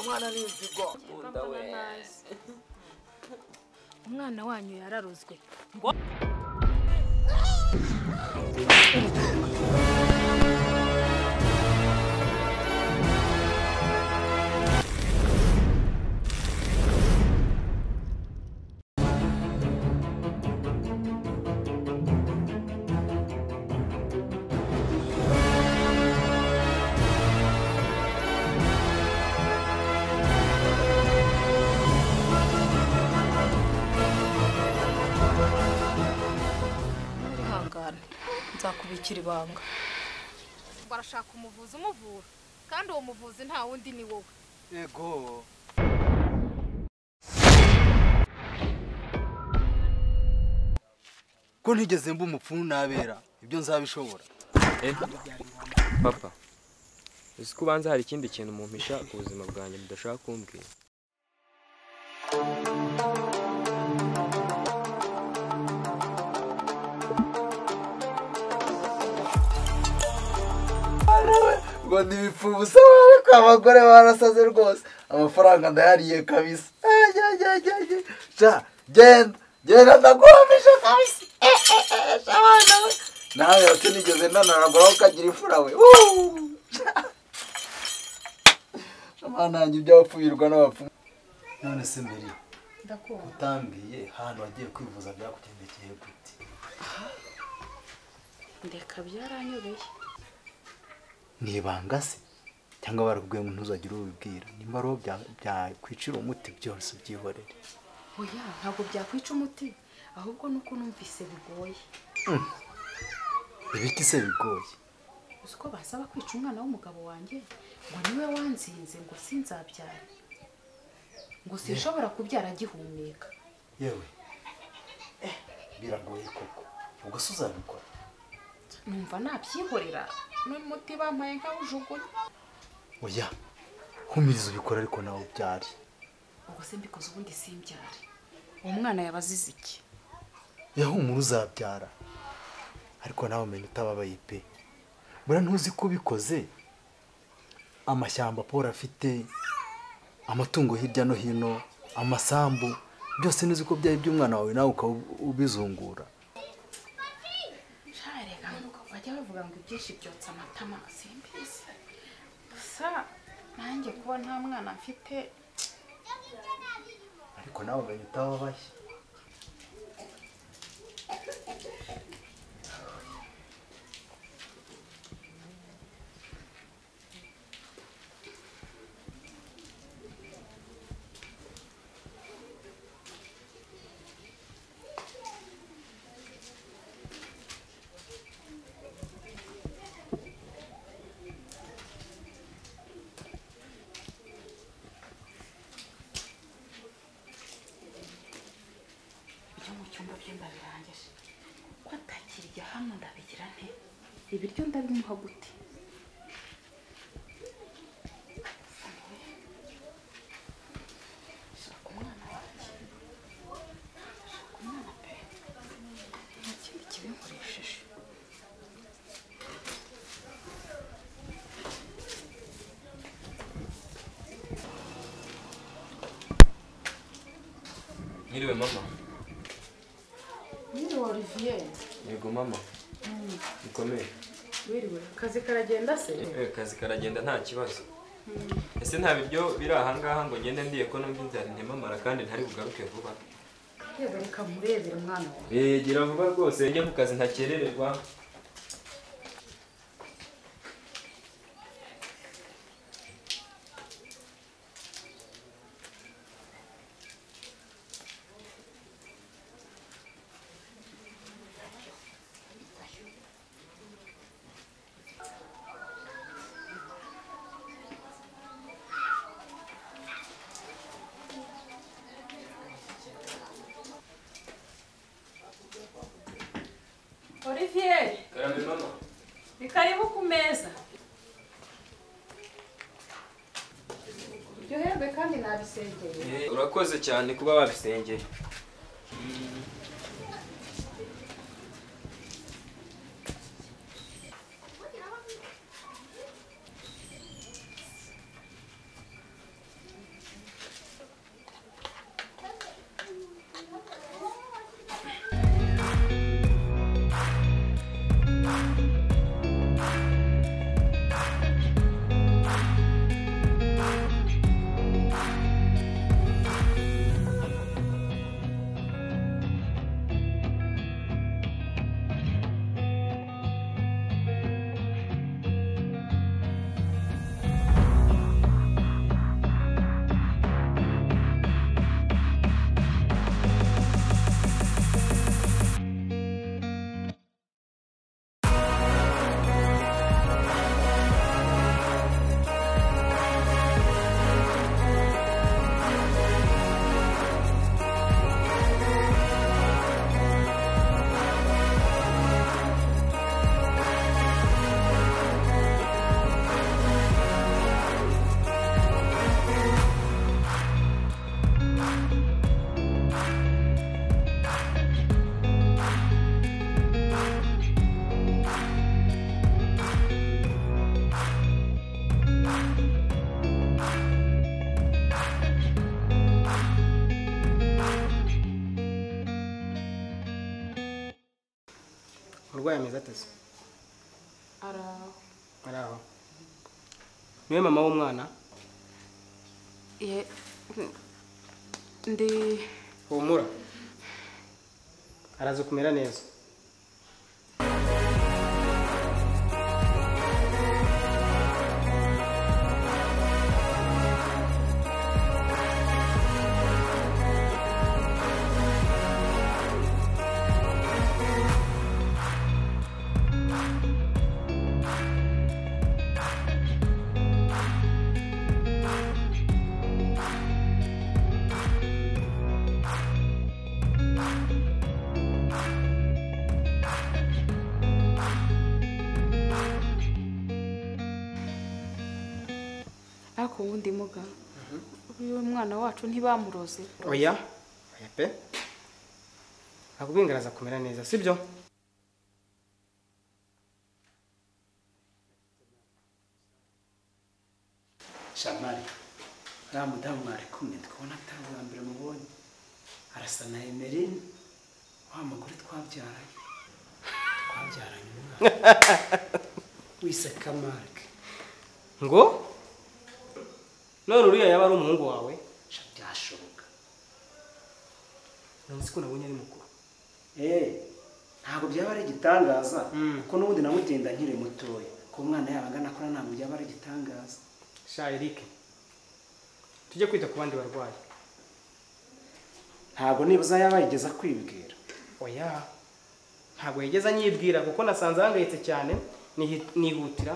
Mwana ni inzigo. Umwana wanyu yararozwe. Ngo nzakubikira ibanga. Barashaka umuvuzi umuvura kandi uwo muvuzi nta wundi ni wowe. Yego. Ko ntigeze mba umupfumu nabera ibyo nzabishobora. Papa, uzi ko ubanza hari ikindi kintu mumpisha ku buzima bwanjye mudashaka kumbwira. Ngo ndibipfubusa ariko abagore barasaze rwose amafaranga ndayariye kabisa. Sha genda genda ndaguhamisha kabisa. Shabana we nawe sinigeze nanaragura ukagira ifura we. Shabana yanjye iby'abapfuirwa n'abapfumu. None se mbere ndakumva utambwiye hano wagiye kwivuza byakugendekeye gute? Ndeka byaranyobeye. Nibanga se cyangwa barakubwiye ngo ntuzagire ubibwira nimba ro byakwicira umuti byose byihorere. Oya ntabwo byakwica umuti ahubwo nuko numvise bigoye. Ibiki se bigoye? Uzi ko basaba kwica umwana w'umugabo wanjye ngo niwe wanzinze ngo sinzabyara ngo sinshobora kubyara agihumeka. Yewe biragoye koko ubwo se uzabikora? Numva nabyihorera n'umuti bampaye nkawujugunya. Oya humiriza ubikora ariko nawe ubyare. Ubwo se mbikoze ubundi simbyare uwo mwana yabazize iki? Yahumura uzabyara ariko nawe umenya utababaye pe. Bura ntuzi ko ubikoze amashyamba Paul afite amatungo hirya no hino amasambu byose ntuzi ko byari by'umwana wawe nawe ukaba ubizungura. Bajya bavuga ngo ibyinshi byotsa amatama simbizi gusa nanjye kuba nta mwana mfite. Ariko nawe umenya utababaye. Ibiryo ndabimuha gute? Shaka umwana wanjye, shaka umwana pe, nta kindi kibinkoresheje. Mwiriwe mama. Mwiriwe Olivier. Yego mama. Bikomeye. Wiriwe, kazi karagenda se? Kazi karagenda nta kibazo. Ese nta biryo biri aha ngaha ngo ngende ndiye ko numva inzara intemamara kandi ntari bugaruke vuba? Yego reka murebere mwana wawe. Gira vuba rwose njye ku kazi ntakerererwa. Olivier. Karame mama. Ni karibu ku meza. Ryoherwe kandi nabisengeye. Urakoze cyane kuba wabisengeye. Umurwayi ameze ateze? Araho. Araho. Niwe mama w'umwana? Ye ndi humura. Araza kumera neza. Ariko ubundi muga uyu mwana wacu ntibamuroze. Oya, oya pe. Akubwira araza kumera neza, sibyo? Shamari, uriya mudamu mwari kumwe ndikubona atari ubwa mbere mubonye. Arasa na Emeline, wa mugore twabyaranye. Twabyaranye umwana. Wiseka Mark. Ngo? None uriya yaba ari umuhungu wawe? Byashoboka. Nzi ko nabonye ari mukuru. Ntabwo byaba ari igitangaza kuko n'ubundi namutinda nkiri mutoya. Ko umwana yaba angana akora ntabwo byaba ari igitangaza. Sha Eric, tujye kwita ku bandi barwayi. Ntabwo nibuza yaba yigeza kwibwira. Oya, ntabwo yigeze anyibwira kuko nasanze ahangayitse cyane nihutira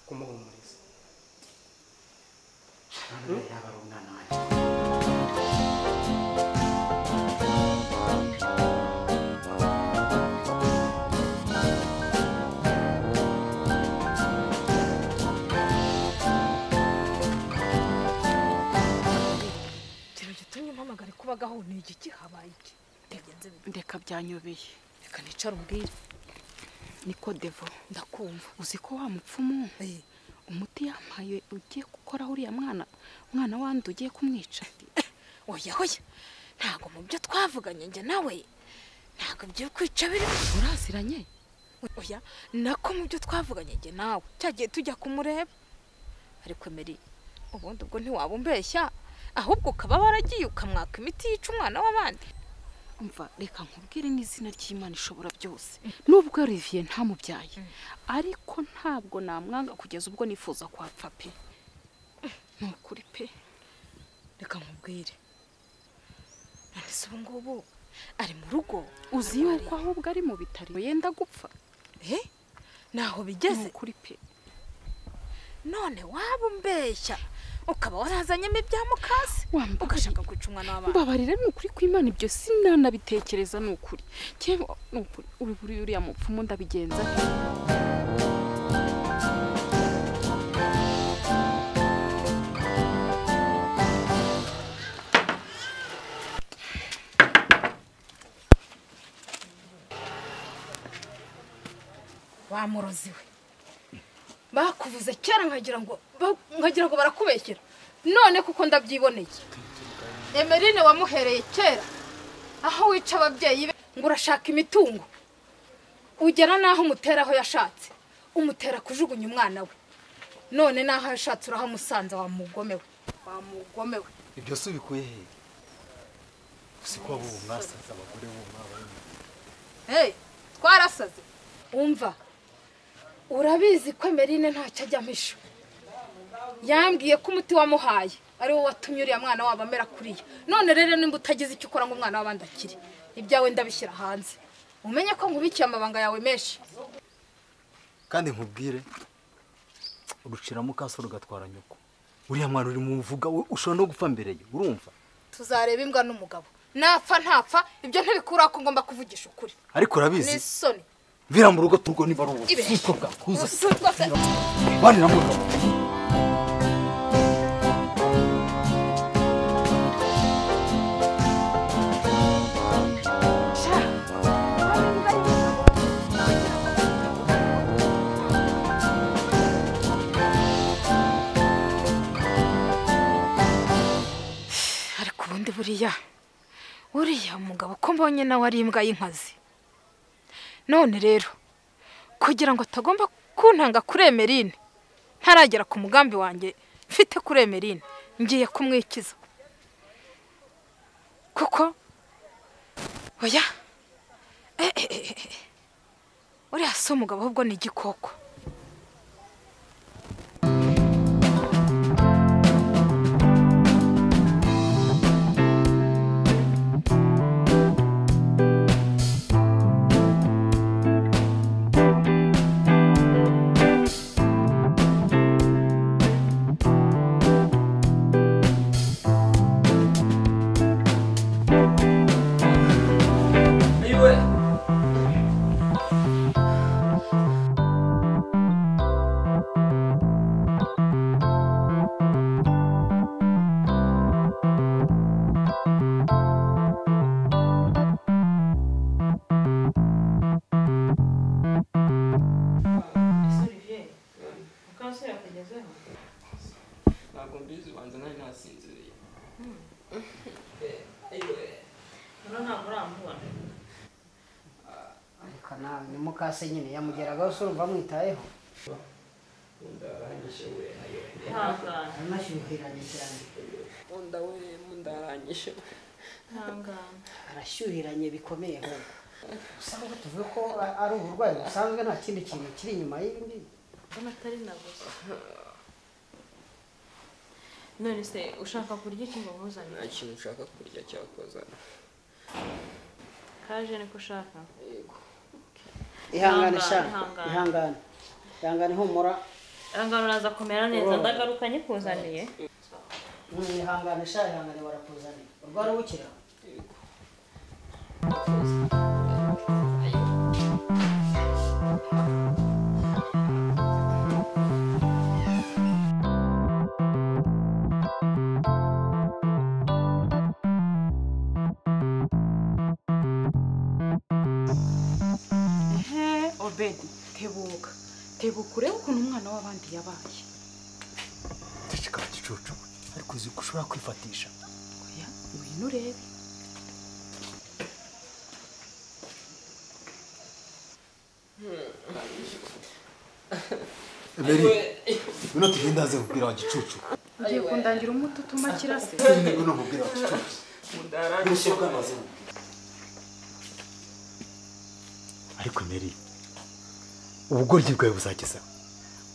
kumuhumuriza. Yaba ari umwana wanjye. Ikintu gitumye umpamagara kubagaho ni igiki habaye iki? Ndeka byanyobeye. Reka nicara umbwire. Niko Devo, ndakumva. Uzi ko wa mupfumu umuti yampaye ugiye gukora uriya mwana wandi ugiye kumwica. Oya oya, ntago mu byo twavuganye njye nawe ntago byo kwica biri. Uraziranye? Oya, nako mu byo twavuganye njye nawe cyagiye tujya kumureba. Ariko Meri, ubundi ubwo ntiwaba umbeshya, ahubwo ukaba waragiye ukamwaka imiti yica umwana w'abandi. Umva, reka nkubwire n'izina ry'Imana ishobora byose. Nubwo Olivier ntamubyaye, ariko ntabwo namwanga kugeza ubwo nifuza kwapfa pe. Nukuri pe. Reka nkubwire. None se ubu ngubu ari mu rugo? Uzi yuko ahubwo ari mu bitaro yenda gupfa. Naho bigeze? Nukuri pe. None waba umbeshya ukaba warazanyemo ibya mukase ugashaka kwica umwana w'abandi. Mbabarira ni ukuri kw'Imana ibyo sinanabitekereza ni ukuri. Cyangwa ni ukuri uri uriya mupfumu ndabigenza. Wa murozi we, bakuvuze kera nkagira ngo barakubeshyera, none kuko ndabyiboneye. Emeline wamuhereye kera aho wica ababyeyi be ngo urashaka imitungo, ugera naho umutera aho yashatse, umutera kujugunya umwana we, none naho yashatse urahamusanza wa mugome we, wa mugome we. Ibyo se ubikuye he? Usiko abo mwasaze abagore bo mwabaye. Hey, twarasaze. Umva, urabizi ko Emeline ntacyo ajya ampisha. Yambwiye ko umuti wamuhaye ari wo watumye uriya mwana wabo amera kuriya. None rero nimba utagize icyo ukora ngo umwana w'abandi akire, ibyawe ndabishyira hanze. Umenye ko nkubikiye amabanga yawe menshi. Kandi nkubwire, urucira mukaso rugatwara nyoko. Uriya mwana uri mu mvuga ushobora no gupfa mbere ye, urumva? Tuzareba imbwa n'umugabo. Napfa ntapfa, ibyo ntibikura ko ngomba kuvugisha ukuri. Ariko urabizi? N'isoni. Vira mu rugo turwo niba ari ubusutwa bwakuza. Bani namuka. Ariko ubundi buriya uriya mugabo ko mbonye nawe ari imbwa y'inkazi. None rero kugira ngo atagomba kuntanga kuri Emerine ntaragera ku mugambi wanjye mfite kuri Emerine, ngiye kumwikiza. Kuko oya uriya si umugabo ahubwo ni igikoko. Mukase nyine yamugeragaho se urumva amwitayeho. Aranashyuhiranye cyane. Arashyuhiranye bikomeye ahubwo. Gusa ahubwo tuvuge ko ari uburwayi busanzwe nta kindi kintu kiri inyuma y'ibi ngibi. Mbona atari na gusa. None se ushaka kurya iki ngo nkuzanire? Nta kintu nshaka kurya cyakoza. Kaje niko ushaka? Yego. Ihangane sha, ihangane. Ihangane humura. Ihangane uraza kumera neza ndagaruka nyikuzaniye. Ihangane sha, ihangane barakuzaniye. Urwara ubukira? Yego. Obedi, tebuka. Tebuka urebe ukuntu umwana w'abandi yabaye. Ceceka gicucu, ariko uzi ko ushobora kwifatisha. Oya, ngwino urebe. Eberi, ngwino tugende aze kubwira wa gicucu. Ugiye kundangira umuti utuma kirase. Ngwino nkubwira wa gicucu. Mundarangije amaze. Ariko Mary, ubugoryi bwawe buzageza.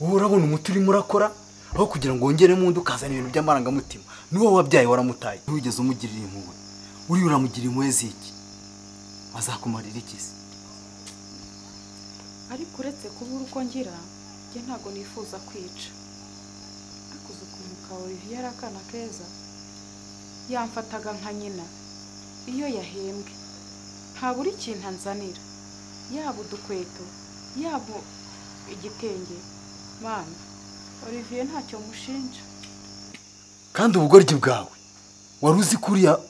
Wowe urabona umuti urimo urakora aho kugira ngo wongeremo undi ukazana ibintu by'amarangamutima. Niwo wabyaye waramutaye. Ntiwigeze umugirira impuhwe. Uri uramugirira impuhwe ziki? Azakumarira iki se? Ariko uretse kubura uko ngira, njye ntago nifuza kwica. Akuze ukuntu ka Olivier ari akana keza. Yamfataga nka nyina iyo yahembwe. Ntabura ikintu anzanira. Yaba udukweto, yaba igitenge. Mana, Olivier ntacyo mushinja. Kandi ubugoryi bwawe wari uzi ko uriya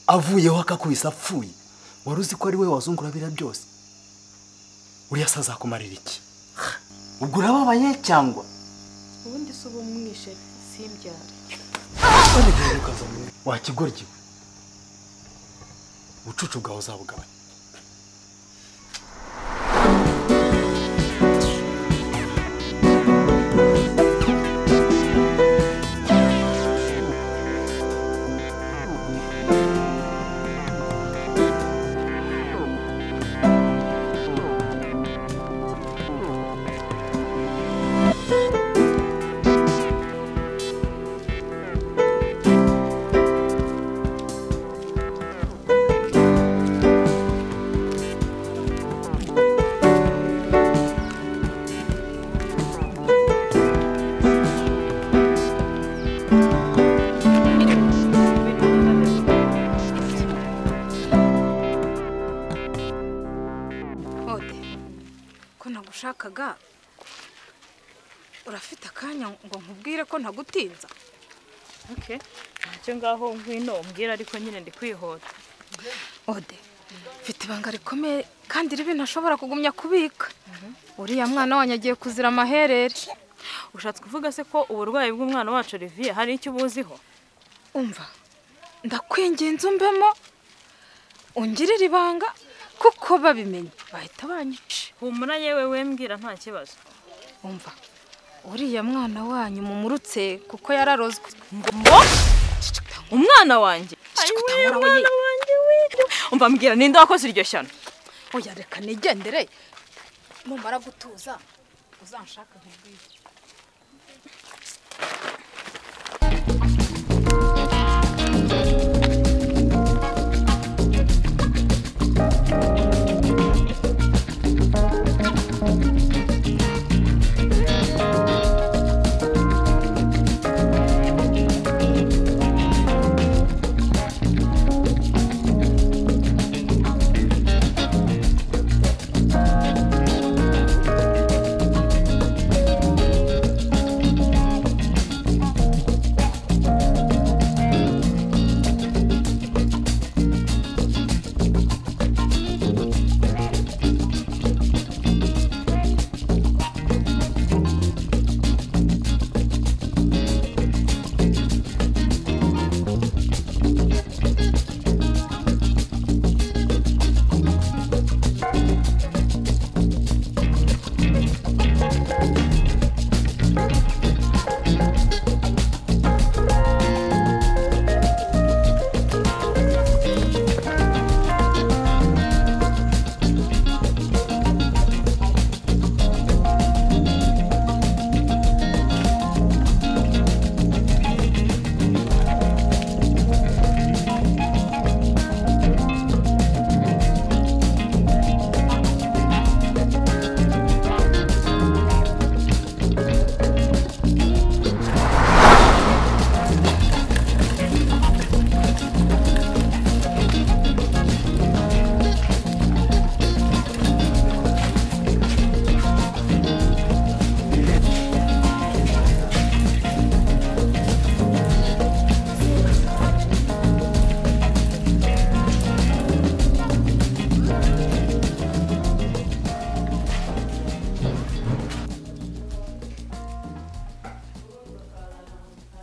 avuyeho akakubisa apfuye, wari uzi ko ari we wazungura biriya byose. Uriya se azakumarira iki? Ubwo urababaye cyangwa? Ubundi se uba umwishe simbyare. Wa kigoryi we, ubucucu bwawe uzabugabanya. Nagushakaga urafite akanya ngo nkubwire ko ntagutinza. Okay, ntacyo ngaho ngwino umbwira ariko nyine ndi kwihota. Ode, mfite ibanga rikomeye kandi ribi ntashobora kugumya kubika. Uriya mwana wanyu agiye kuzira amaherere. Ushatse kuvuga se ko uburwayi bw'umwana wacu Olivier hari icyo ubuziho? Umva, ndakwinginze umbemo ungirire ibanga Kuko babimenye bahita banyica. Humura yewe wembwira nta kibazo. Umva uriya mwana wanyu mumurutse kuko yararozwe. Ngo umwana wanjye? Umwana wanjye we. Umva mbwira ninde wakoze iryo shyano? Oya reka nigendere. Numara gutuza uzanshaka nkubwire.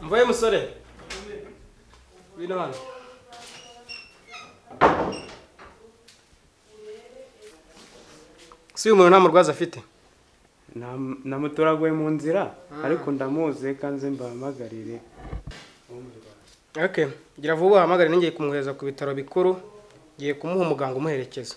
Mvoye musore. Ngwino hano. Si umuntu nta murwaza afite? Namutoraguye mu nzira ariko ndamuzi kanze mbahamagarire. Okay, gira vuba uhamagare ningiye kumwohereza ku bitaro bikuru, ngiye kumuha umuganga umuherekeza.